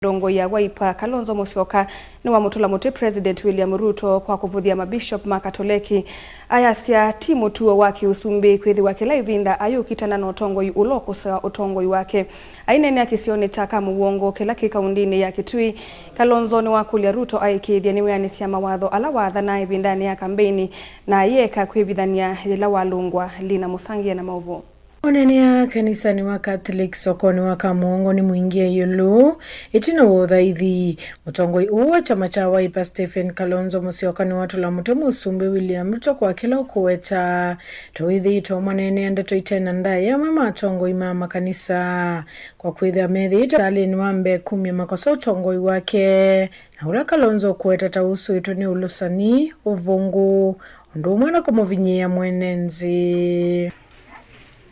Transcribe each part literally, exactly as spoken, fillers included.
Ndongoi ya Wiper, Kalonzo Musyoka, nĩwamũtũla mũtĩ President William Ruto kwa kũvũthya mabishop ma Katoleki. Ayasya ti mũtuo wa kĩũsumbĩ kwĩthĩwa kĩla ĩvinda ayũkitana na ũtongoi ũla ũkũsea ũtongoi wake. Aineenea kĩsionĩ kya Kamũwongo kĩla kĩ kaundinĩ ya Kitui, Kalonzo nĩwakũlya Ruto aĩkĩĩthye nĩwĩanĩsya mawatho ala waathanaa ĩvindanĩ ya kambeini na ayĩeka kwĩvithany'a yĩla walũngwa. Lina Mũsangie na maũvoo. Onania kanisanĩ wa Catholic sokonĩ wa Kamũwongo nĩ mwingĩe ĩũlũ ĩtina wa ũthaithi. Mũtongoi ũũ wa kyama kya Wiper, Stephen Kalonzo Musyoka, nĩwatũla mũtĩ Mũsumbĩ William Ruto kwa kĩla ũkũweta ta wĩthĩĩtwe ũmaneenea ndeto ite na ndaĩa amwe ma atongoi ma makanisa, kwa kwĩthĩa methĩĩtwe msalĩnĩ wa mbee kumya makosa ũtongoi wake, na ũla Kalonzo ũkũweta ta ũsũĩtwe nĩ ũlũsani, ũvũngũ, ũndũ ũmwe na kũmũvinyĩĩa mwene nthĩ.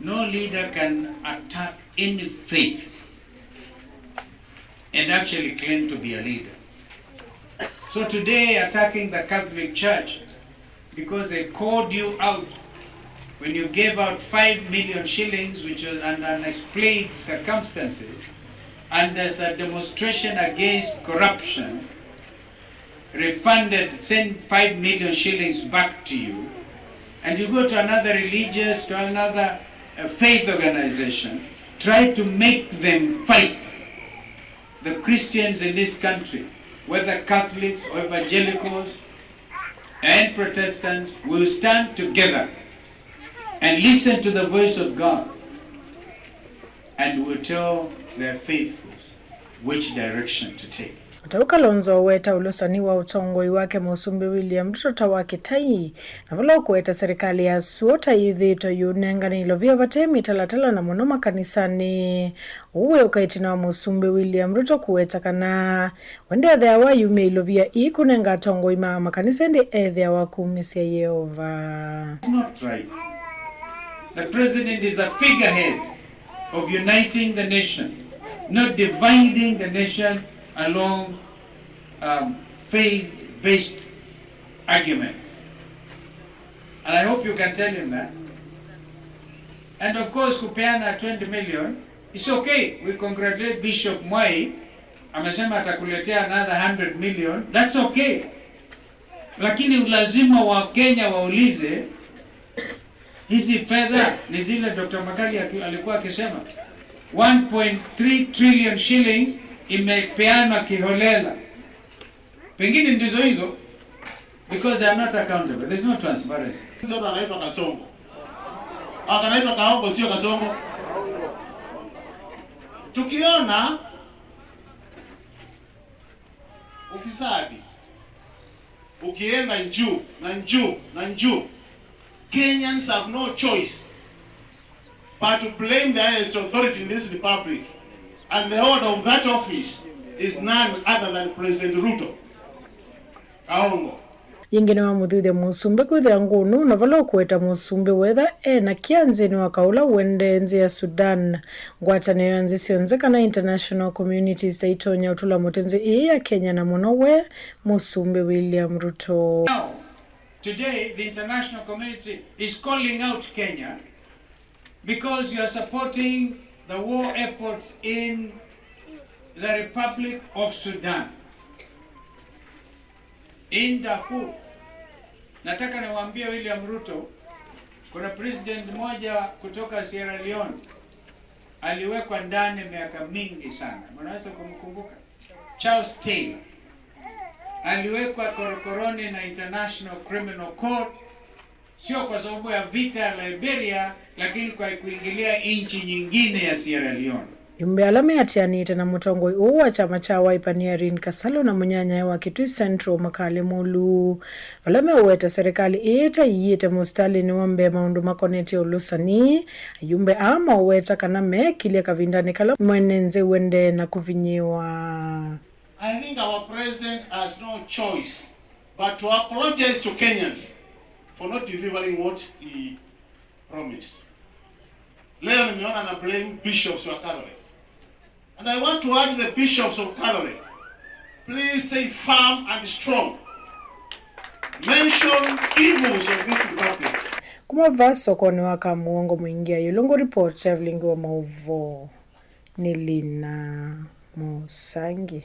No leader can attack any faith and actually claim to be a leader. So today, attacking the Catholic Church because they called you out when you gave out five million shillings, which was under unexplained circumstances, and as a demonstration against corruption, refunded, sent five million shillings back to you, and you go to another religious, to another, uh, faith organization, try to make them fight the Christians in this country, whether Catholics or evangelicals and Protestants, will stand together and listen to the voice of God and will tell their faithfuls which direction to take. O ta ũu Kalonzo ũweta ũlũsani wa ũtongoi wake Mũsumbĩ William Ruto ta wa kĩtai, na vala ũkũweta serikali ya sua ta yĩthĩĩtwe yĩũnengane ilovia vate mĩtalatala na mũno makanisanĩ. Ũu wĩũka ĩtina wa Mũsumbĩ William Ruto kũweta kana we ndethĩawa ayumya ilovia ii kũnenga atongoi ma makanisa, ĩndĩ ethĩawa akumĩsya Yeova. It's not right. The president is a figurehead of uniting the nation, not dividing the nation along, um, faith-based arguments. And I hope you can tell him that. And of course, kupeana twenty million, it's okay. We congratulate Bishop Mwai. Amesema atakuletea another hundred million. That's okay. Lakini lazima Wakenya waulize, hizi fedha ni zile Doctor Makali aki-, alikuwa akisema, one point three trillion shillings imepeanwa kiholela. Pengine ndizo hizo, because they are not accountable. There's no transparency. Mtoto anaitwa Kasongo. Akanaitwa Kaongo, sio Kasongo. Tukiona ufisadi ukienda juu na juu na juu, Kenyans have no choice but to blame the highest authority in this republic, and the holder of that office is none other than President Ruto. Kaongo. Yĩngĩ nĩwamũthuthya Mũsumbĩ kwĩthĩa ngũnũ na vala ũkũweta Mũsumbĩ wetha e na kĩa nthĩnĩ wa kaũ ũla ũendee nthĩ ya Sudan. Ngwatanĩo ya nthĩ syonthe kana international communities taitonya ũtũla mũtĩ nthĩ ĩĩ ya Kenya, na mũno we Mũsumbĩ William Ruto. Now, today, the international community is calling out Kenya because you are supporting the war efforts in the Republic of Sudan, in Darfur. Nataka niwaambie William Ruto, kuna president mmoja kutoka Sierra Leone aliwekwa ndani miaka mingi sana. Mnaweza kumkumbuka? Charles Taylor aliwekwa korokoroni na International Criminal Court, sio kwa sababu ya vita ya Liberia, lakini kwa kuingilia nchi nyingine ya Sierra Leone. Ayumbe ala meatĩanĩte na mũtongoi ũũ wa kyama kya Wiper nĩ Irene Kasalu na mũnyanyae wa Kitui Central Makali Mulu, vala meũweta serikali ĩĩ ta ĩiĩte mũsitalĩnĩ wa mbee maũndũ makonetye ũlũsani. Ayumbe aa maũweta kana meekilye kavindanĩ kala mwene nthĩ ũendee na kũvinyĩĩwa. I think our president has no choice but to apologize to Kenyans for not delivering what he promised. Leo nimeona na blame bishops wa Catholic. And I want to urge the bishops of Catholic, please stay firm and strong. Mention evils of this republic. Kuma vaa sokonĩ wa Kamũwongo, Mwingĩa Ĩũlũ ngũripoti Evelyn wa maũvoo nĩ Lina. Mũsangĩ.